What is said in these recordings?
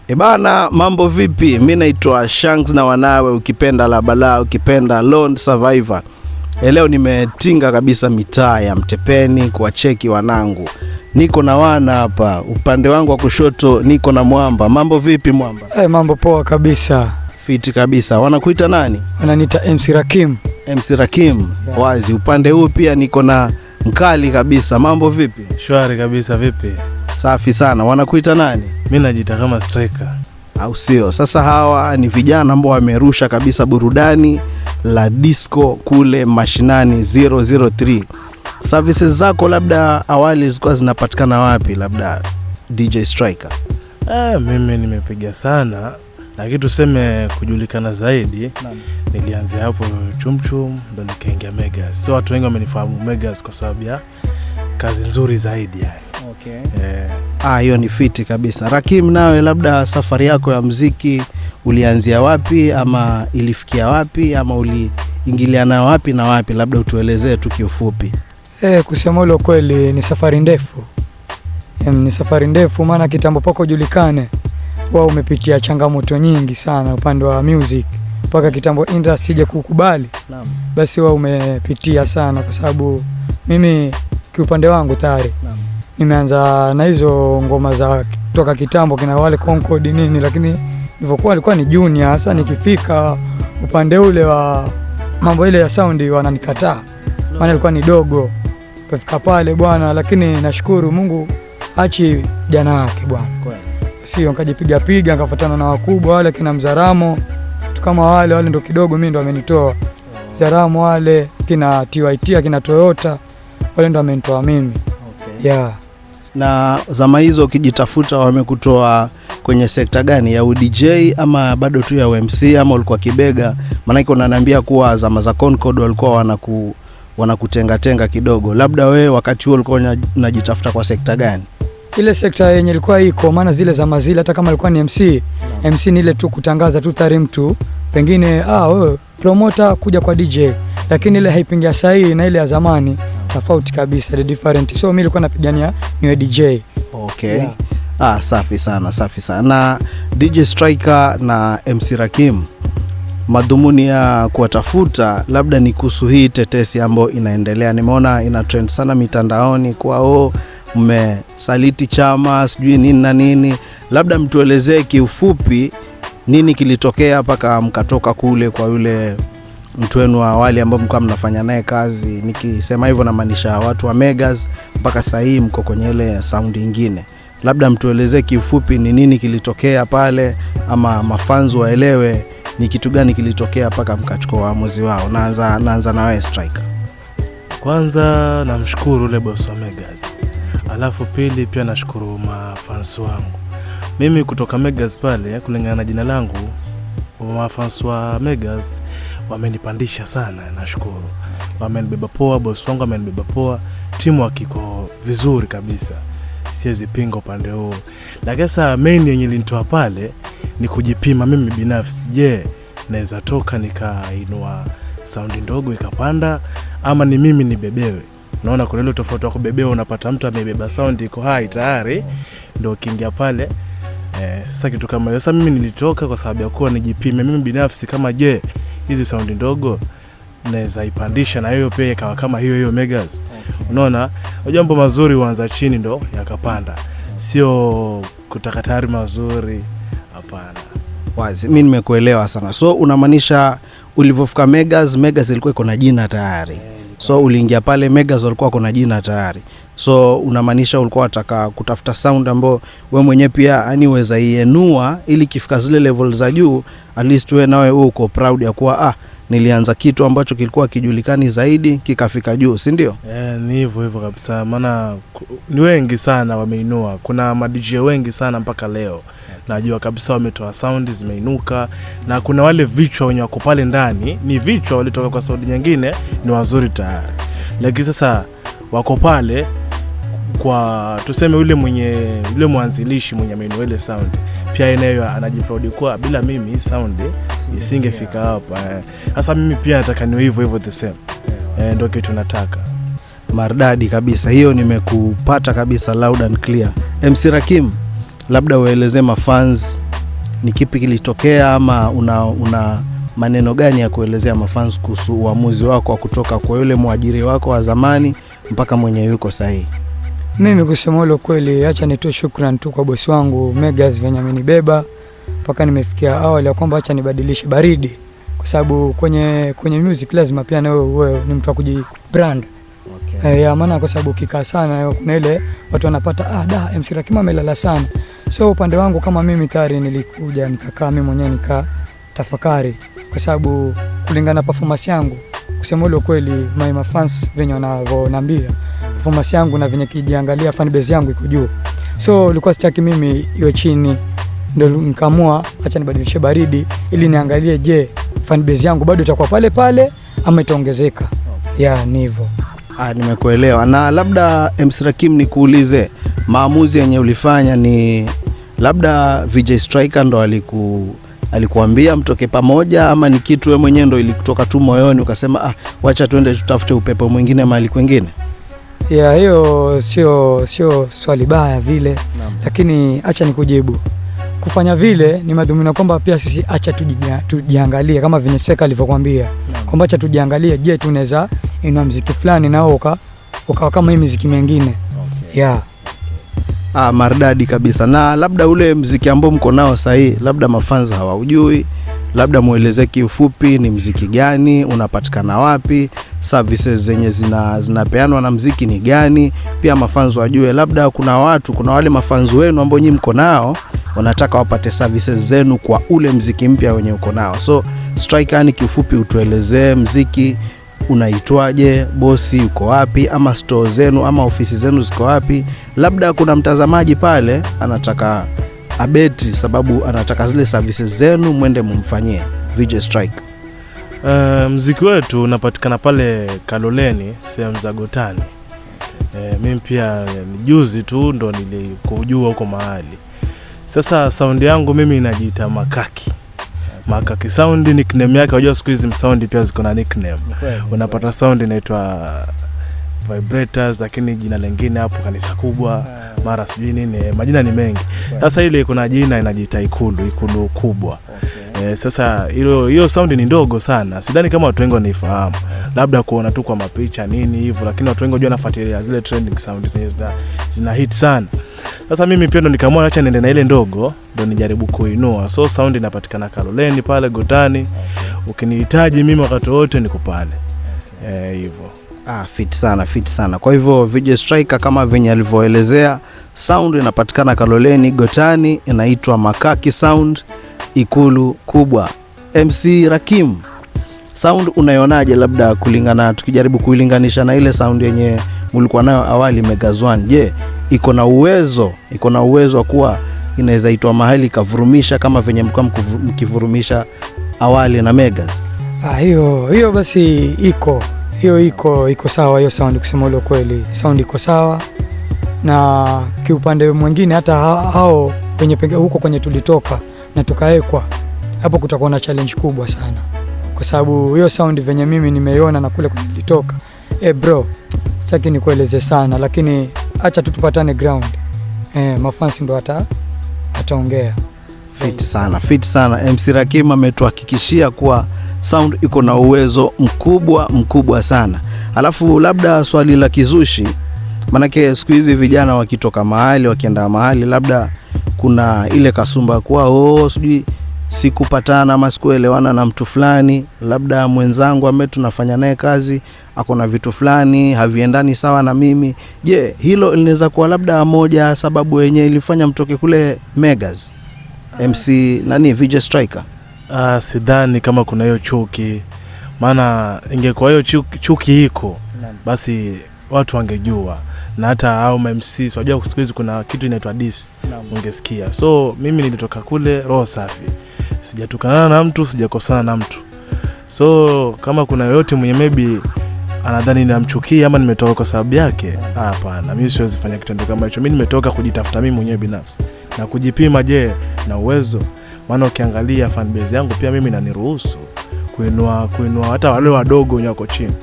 Ebana, mambo vipi? Mi naitwa Shanks na wanawe, ukipenda la balaa, ukipenda Lone Survivor. Leo nimetinga kabisa mitaa ya Mtepeni kuwacheki wanangu. Niko na wana hapa, upande wangu wa kushoto niko na Mwamba. Mambo vipi Mwamba? Hey, mambo poa kabisa. Fiti kabisa. Wanakuita nani? Wananiita MC Rakim. MC Rakim. Yeah. Wazi. Upande huu pia niko na mkali kabisa. Mambo vipi? Shwari kabisa, vipi? Safi sana. Wanakuita nani? Mi najiita kama Striker. Au sio? Sasa hawa ni vijana ambao wamerusha kabisa burudani la disco kule mashinani 003. Services zako labda awali zilikuwa zinapatikana wapi, labda DJ Striker? Mimi nimepiga sana, lakini tuseme kujulikana zaidi nilianzia hapo Chumchum ndo nikaingia Megas. So watu wengi wamenifahamu Megas kwa sababu ya kazi nzuri zaidi yani. Okay. Hiyo ni fiti kabisa. Rakim, nawe labda safari yako ya mziki ulianzia wapi ama ilifikia wapi ama uliingiliana wapi na wapi? Labda utuelezee tu kiufupi. Kusema ule kweli ni safari ndefu. Ni safari ndefu maana kitambo pako ujulikane wao umepitia changamoto nyingi sana upande wa music mpaka kitambo industry ije kukubali. Naam. Basi wao umepitia sana kwa sababu mimi kiupande wangu tayari nimeanza na hizo ngoma za toka kitambo kina wale Concord nini, lakini nilivyokuwa alikuwa ni junior. Sasa nikifika upande ule wa mambo ile ya sound wananikataa, maana ilikuwa ni dogo kafika pale bwana, lakini nashukuru Mungu achi jana wake bwana, sio nikajipiga piga nikafuatana na wakubwa wale kina Mzaramo tu kama wale wale ndo kidogo mimi ndo amenitoa Mzaramo wale kina TYT kina Toyota wale ndo amenitoa mimi. Okay. Yeah. Na zama hizo ukijitafuta wamekutoa kwenye sekta gani ya UDJ ama bado tu ya UMC ama ulikuwa kibega? Maanake unaniambia kuwa zama za Concord walikuwa wanakutenga-tenga kidogo. Labda wewe wakati huo ulikuwa unajitafuta kwa sekta gani? Ile sekta yenye ilikuwa iko, maana zile zama zile hata kama ilikuwa ni MC, MC ni ile tu kutangaza tu tayari mtu pengine wewe promoter kuja kwa DJ, lakini ile haipingia sahihi na ile ya zamani tofauti kabisa, the different. So mimi nilikuwa napigania niwe DJ. Okay. Yeah. Safi sana, safi sana. Na DJ Striker na MC Rakim, madhumuni ya kuwatafuta labda ni kuhusu hii tetesi ambayo inaendelea. Nimeona ina trend sana mitandaoni kwa mmesaliti chama sijui nini na nini. Labda mtuelezee kiufupi nini kilitokea mpaka mkatoka kule kwa yule mtu wenu wa awali ambao mlikuwa mnafanya naye kazi. Nikisema hivyo namaanisha watu wa Megas, mpaka sasa hii mko kwenye ile sound nyingine. Labda mtuelezee kiufupi ni nini kilitokea pale, ama mafanzo waelewe ni kitu gani kilitokea mpaka mkachukua uamuzi wao. Naanza na wewe Striker. Kwanza namshukuru yule boss wa Megas. Alafu pili pia nashukuru mafans wangu. Mimi kutoka Megas pale kulingana na jina langu, mafans wa Megas wamenipandisha sana, nashukuru. Wamenibeba poa, boss wangu amenibeba poa, timu hakiko vizuri kabisa. Siwezi pinga upande huo. Lakini sasa main yenye ilinitoa pale ni kujipima mimi binafsi. Je, naweza toka nikainua sound ndogo ikapanda ama ni mimi nibebewe? Naona kuna ile tofauti ya kubebewa, unapata mtu amebeba sound iko high tayari ndio ukiingia pale. Sasa kitu kama hiyo. Sasa mimi nilitoka kwa sababu ya kuwa nijipime mimi binafsi kama je, hizi sound ndogo naweza ipandisha na hiyo pia ikawa kama hiyo hiyo Megas. Okay. Unaona, jambo mazuri huanza chini ndo yakapanda. Sio kutaka tayari mazuri, hapana. Wazi, mimi nimekuelewa sana. So unamaanisha ulivyofika Megas, Megas ilikuwa iko na jina tayari. So uliingia pale Megas walikuwa kuna jina tayari. So unamaanisha ulikuwa unataka kutafuta sound ambayo wewe mwenyewe pia yani uweza ienua ili kifika zile level za juu at least wewe nawe uko proud ya kuwa nilianza kitu ambacho kilikuwa kijulikani zaidi kikafika juu, si ndio? Ni hivyo hivyo kabisa, maana ni wengi sana wameinua. Kuna ma DJ wengi sana mpaka leo. Najua kabisa wametoa sound zimeinuka, na kuna wale vichwa wenye wako pale ndani, ni vichwa walitoka kwa sound nyingine, ni wazuri tayari. Lakini sasa wako pale kwa tuseme yule mwenye yule mwanzilishi mwenye ameinua ile sound, pia yeye naye anajiproud kwa bila mimi sound isingefika hapa. Sasa mimi pia nataka niwe hivyo hivyo the same. Ndio kitu nataka. Maridadi kabisa, hiyo nimekupata kabisa loud and clear. MC Rakim, labda ueleze mafans Ni kipi kilitokea, ama una maneno gani ya kuelezea mafans kuhusu uamuzi wako wa kutoka kwa yule mwajiri wako wa zamani mpaka mwenye yuko sahihi? Mimi kusema ule kweli, acha nitoe shukrani tu kwa bosi wangu Megas venye amenibeba mpaka nimefikia awali ya kwamba acha nibadilishe baridi, kwa sababu kwenye music lazima pia nawe uwe ni mtu wa kujibrand. Ya maana kwa sababu ukikaa sana kuna ile watu wanapata da MC Rakim amelala sana. So upande wangu kama mimi tayari nilikuja nikakaa mimi mwenyewe nikatafakari, kwa sababu kulingana na performance yangu, kusema ule kweli, my fans venye wanavyoniambia performance yangu na venye kijiangalia fan base yangu iko juu, so ilikuwa sitaki mimi iwe chini, ndio nikaamua acha nibadilishe baridi ili niangalie, je, fan base yangu bado itakuwa pale pale ama itaongezeka. Ya ni hivyo. Nimekuelewa. Na labda MC Rakim nikuulize, maamuzi yenye ulifanya ni labda VJ Striker ndo alikuambia mtoke pamoja, ama ni kitu wewe mwenyewe ndo ilikutoka tu moyoni ukasema wacha tuende tutafute upepo mwingine mahali kwingine? Ya hiyo sio swali baya vile. Naam. Lakini acha nikujibu. Kufanya vile ni madhumuni kwamba pia sisi acha tujiangalie kama vile Seka alivyokuambia kwamba acha tujiangalie, je, tunaweza ina muziki fulani nao ukawa kama hii muziki mingine. Okay. Yeah. Maridadi kabisa. Na labda ule muziki ambao mko nao sasa hivi labda mafans hawaujui, labda mueleze kiufupi ni muziki gani, unapatikana wapi, services zenye zinapeanwa na muziki ni gani, pia mafans wajue. Labda kuna watu, kuna wale mafans wenu ambao nyinyi mko nao wanataka wapate services zenu kwa ule muziki mpya wenye uko nao. So Striker, ni kiufupi utuelezee muziki unaitwaje, bosi uko wapi, ama store zenu ama ofisi zenu ziko wapi. Labda kuna mtazamaji pale anataka abeti sababu anataka zile services zenu mwende mumfanyie. VJ Strike. Muziki wetu unapatikana pale Kaloleni, sehemu za Gotani. Mimi pia ni juzi tu ndo nilikujua huko mahali. Sasa sound yangu mimi inajiita Makaki. Makaki sound nickname yake. Unajua siku hizi sound pia ziko na nickname. Unapata sound inaitwa Vibrators, lakini jina lingine hapo kanisa kubwa, mara sijui nini, majina ni mengi. Sasa ile kuna jina inajiita Ikulu kubwa. Sasa hiyo sound ni ndogo sana. Sidhani kama watu wengi wanaifahamu. Labda kuona tu kwa mapicha nini hivyo, lakini watu wengi wanafuatilia zile trending sound zenye zina hit sana. Sasa mimi pia ndo nikaamua acha niende na ile ndogo ndo nijaribu kuinua. So sound inapatikana Kaloleni pale Gotani. Ukinihitaji mimi wakati wote niko pale. Hivyo. Fit sana, fit sana. Kwa hivyo VJ Striker kama venye alivyoelezea, sound inapatikana Kaloleni Gotani, inaitwa Makaki Sound, Ikulu kubwa. MC Rakim, sound unaionaje labda kulingana, tukijaribu kuilinganisha na ile sound yenye mlikuwa nayo awali Megas One? Je, iko na uwezo kuwa inaweza itwa mahali kavurumisha kama venye mlikuwa mkivurumisha awali na Megas? Hiyo basi iko hiyo iko sawa hiyo sound, kusema ule kweli sound iko sawa. Na kiupande mwingine hata hao wenye penge huko kwenye tulitoka na tukaekwa hapo, kutakuwa na challenge kubwa sana, kwa sababu hiyo sound venye mimi nimeiona na kule kwenye tulitoka, bro, sitaki nikueleze sana, lakini acha tu tupatane ground. Mafans ndo ataongea. Fit sana, fit sana. MC Rakim ametuhakikishia kuwa sound iko na uwezo mkubwa sana. Alafu labda swali la kizushi, manake siku hizi vijana wakitoka mahali wakienda mahali, labda kuna ile kasumba kwa sijui sikupatana ama sikuelewana na mtu fulani, labda mwenzangu ambaye tunafanya naye kazi ako na vitu fulani haviendani sawa na mimi. Je, hilo linaweza kuwa labda moja sababu yenye ilifanya mtoke kule Megas, MC nani, VJ Striker? Sidhani kama kuna hiyo chuki, maana ingekuwa hiyo chuki iko basi watu wangejua, na hata hao MC unajua siku hizi kuna kitu inaitwa diss, ungesikia. So mimi nilitoka kule roho safi, sijatukana na mtu, sijakosana na mtu. So kama kuna yoyote mwenye maybe anadhani ninamchukia ama nimetoka kwa sababu yake, hapana, mimi siwezi fanya kitendo kama hicho. Mimi nimetoka kujitafuta mimi mwenyewe binafsi na kujipima, je, na uwezo. Maana ukiangalia fan base yangu pia mimi inaniruhusu kuinua hata wale wadogo wenye wako chini.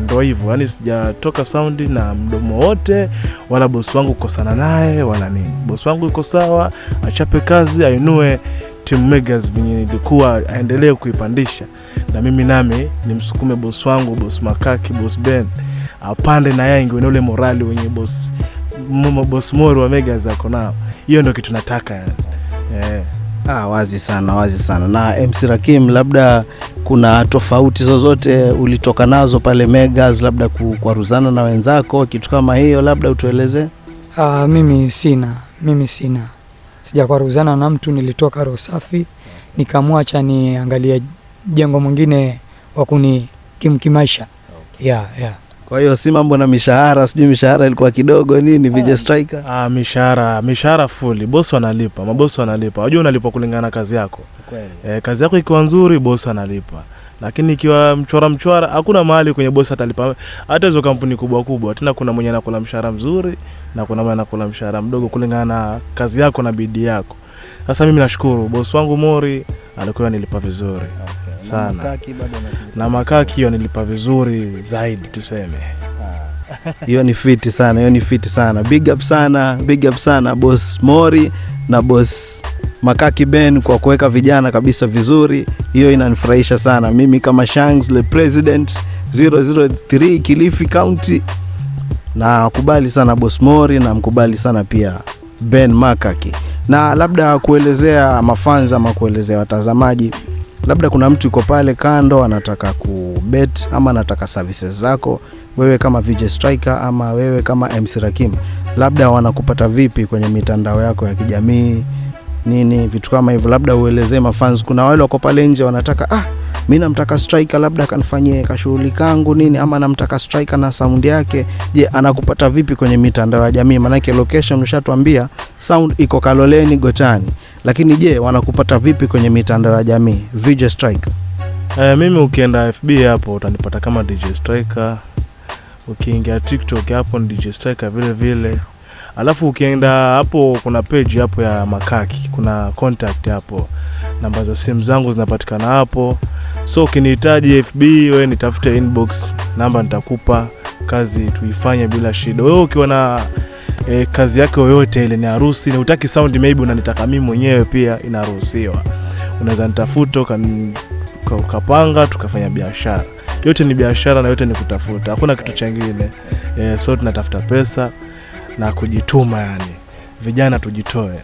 Ndio hivyo. Yaani sijatoka sound na mdomo wote wala boss wangu kukosana naye wala nini. Boss wangu yuko sawa, Achape kazi, ainue Team Megas venye ilikuwa, aendelee kuipandisha, na mimi nami nimsukume boss wangu, boss Makaki, boss Ben apande na yeye ingiwe na ule morali wenye boss Mori wa Megas ako nao. Hiyo ndio kitu nataka yani. Wazi sana, wazi sana. Na MC Rakim, labda kuna tofauti zozote ulitoka nazo pale Megas, labda kukwaruzana na wenzako, kitu kama hiyo, labda utueleze? Mimi sina, sijakwaruzana na mtu. Nilitoka roho safi, nikamwacha niangalie jengo mwingine wa kunikimaisha. Yeah. Kwa hiyo si mambo na mishahara, sijui mishahara ilikuwa kidogo nini, VJ Striker? Mishahara fuli, boss wanalipa, mabosi wanalipa. Unajua unalipwa kulingana na kazi yako. Kazi yako ikiwa nzuri boss analipa. Lakini ikiwa mchora hakuna mahali kwenye boss atalipa. Hata hizo kampuni kubwa kubwa, tena kuna mwenye anakula mshahara mzuri na kuna mwenye anakula mshahara mdogo kulingana na kazi yako na bidii yako. Sasa mimi nashukuru boss wangu Mori alikuwa anilipa vizuri sana. Na Makaki hiyo nilipa vizuri zaidi tuseme. Hiyo ni fiti sana, hiyo ni fiti sana. Big up sana, big up sana boss Mori na boss Makaki Ben kwa kuweka vijana kabisa vizuri. Hiyo inanifurahisha sana. Mimi kama Shangs le President 003 Kilifi County, na kubali sana boss Mori na mkubali sana pia Ben Makaki. Na labda kuelezea mafans ama kuelezea watazamaji, labda kuna mtu yuko pale kando anataka kubet ama anataka services zako, wewe kama VJ Striker ama wewe kama MC Rakim, labda wanakupata vipi kwenye mitandao yako ya kijamii nini vitu kama hivyo, labda uelezee mafans. Kuna wale wako pale nje wanataka mimi namtaka Striker labda akanifanyie kashughuli kangu nini, ama namtaka Striker na sound yake. Je, anakupata vipi kwenye mitandao ya jamii? Maana location ushatuambia sound iko Kaloleni Gotani, lakini je, wanakupata vipi kwenye mitandao ya jamii VJ Striker? Mimi ukienda FB hapo utanipata kama DJ Striker. Ukiingia TikTok hapo ni DJ Striker vile vile. Alafu ukienda hapo kuna page hapo ya Makaki, kuna contact hapo, namba za simu zangu zinapatikana hapo. So ukinihitaji FB wewe nitafute inbox, namba nitakupa, kazi tuifanye bila shida. Wewe ukiwa na kazi yako yoyote ile, ni harusi na utaki sound maybe unanitaka mimi mwenyewe pia inaruhusiwa. Unaweza nitafuta ukapanga tukafanya biashara. Yote ni biashara na yote ni kutafuta. Hakuna kitu chengine. So tunatafuta pesa na kujituma yani. Vijana tujitoe.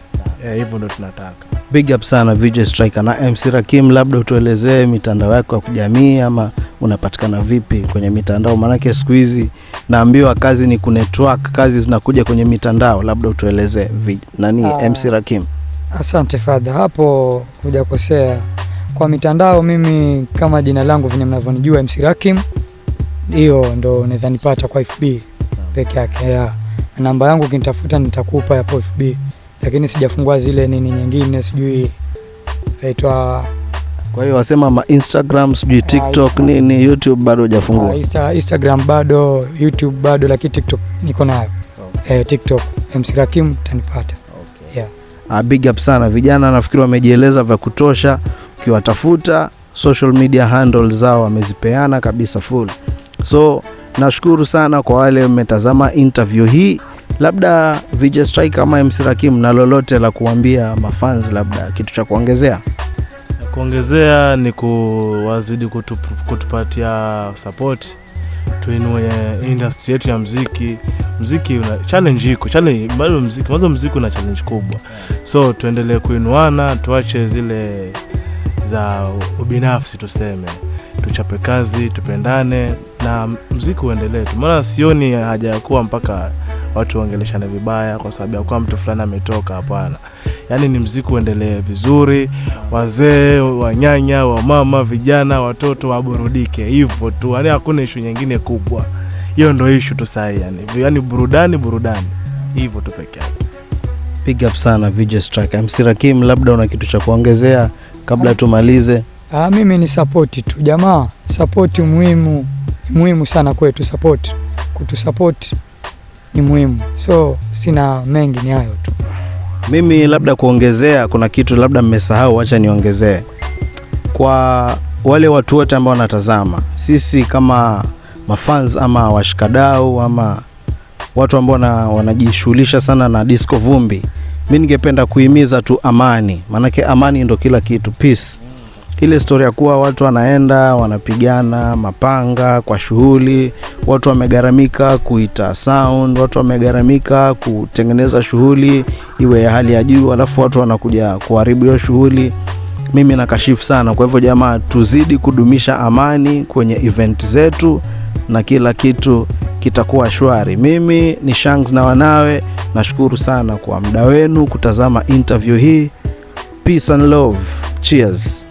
Hivyo ndio tunataka. Big up sana VJ Striker na MC Rakim, labda utuelezee mitandao yako ya kijamii ama unapatikana vipi kwenye mitandao, maana siku hizi naambiwa kazi ni kunetwork, kazi zinakuja kwenye mitandao, labda utuelezee nani MC Rakim. Asante father, hapo hujakosea. Kwa mitandao mimi kama jina langu vile mnavyonijua MC Rakim, hiyo ndo unaweza nipata kwa FB peke yake. Ya namba yangu ukinitafuta nitakupa hapo FB, lakini sijafungua zile nini nyingine, sijui inaitwa. Kwa hiyo wasema ma Instagram, sijui TikTok nini, YouTube bado hujafungua? Instagram bado, YouTube bado, lakini TikTok niko nayo. Okay. TikTok MC Rakim utanipata. Okay. Yeah. Big up sana vijana, nafikiri wamejieleza vya kutosha. Ukiwatafuta social media handles zao wamezipeana kabisa full. So nashukuru sana kwa wale mmetazama interview hii. Labda VJ Striker ama MC Rakim na lolote la kuambia mafans, labda kitu cha kuongezea? Kuongezea ni kuwazidi kutupatia support, tuinue industry yetu ya muziki. Muziki una challenge iko, challenge bado muziki, mwanzo muziki una challenge kubwa. So tuendelee kuinuana, tuache zile za ubinafsi tuseme. Tuchape kazi, tupendane na muziki uendelee. Maana sioni haja ya kuwa mpaka watu waongeleshane vibaya kwa sababu ya kuwa mtu fulani ametoka, hapana. Yaani ni muziki uendelee vizuri, wazee, wanyanya, wamama, vijana, watoto waburudike hivyo tu. Yaani hakuna issue nyingine kubwa. Hiyo ndio issue tu sahi yani. Yaani burudani burudani. Hivyo tu peke yake. Big up sana VJ Striker. MC Rakim, labda una kitu cha kuongezea kabla tumalize? Mimi ni support tu jamaa, support muhimu, muhimu sana kwetu, support. Kutusupport ni muhimu. So sina mengi, ni hayo tu. Mimi labda kuongezea, kuna kitu labda mmesahau, acha niongezee. Kwa wale watu wote ambao wanatazama, sisi kama mafans ama washikadau ama watu ambao wanajishughulisha sana na disco vumbi, Mi ningependa kuhimiza tu amani, maanake amani ndo kila kitu, peace. Ile story ya kuwa watu wanaenda wanapigana mapanga kwa shughuli, watu wamegharamika kuita sound, watu wamegharamika kutengeneza shughuli iwe ya hali ya juu, alafu watu wanakuja kuharibu hiyo shughuli. Mimi nakashifu sana. Kwa hivyo jamaa, tuzidi kudumisha amani kwenye event zetu na kila kitu kitakuwa shwari. Mimi ni Shangs na wanawe, nashukuru sana kwa muda wenu kutazama interview hii. Peace and love. Cheers.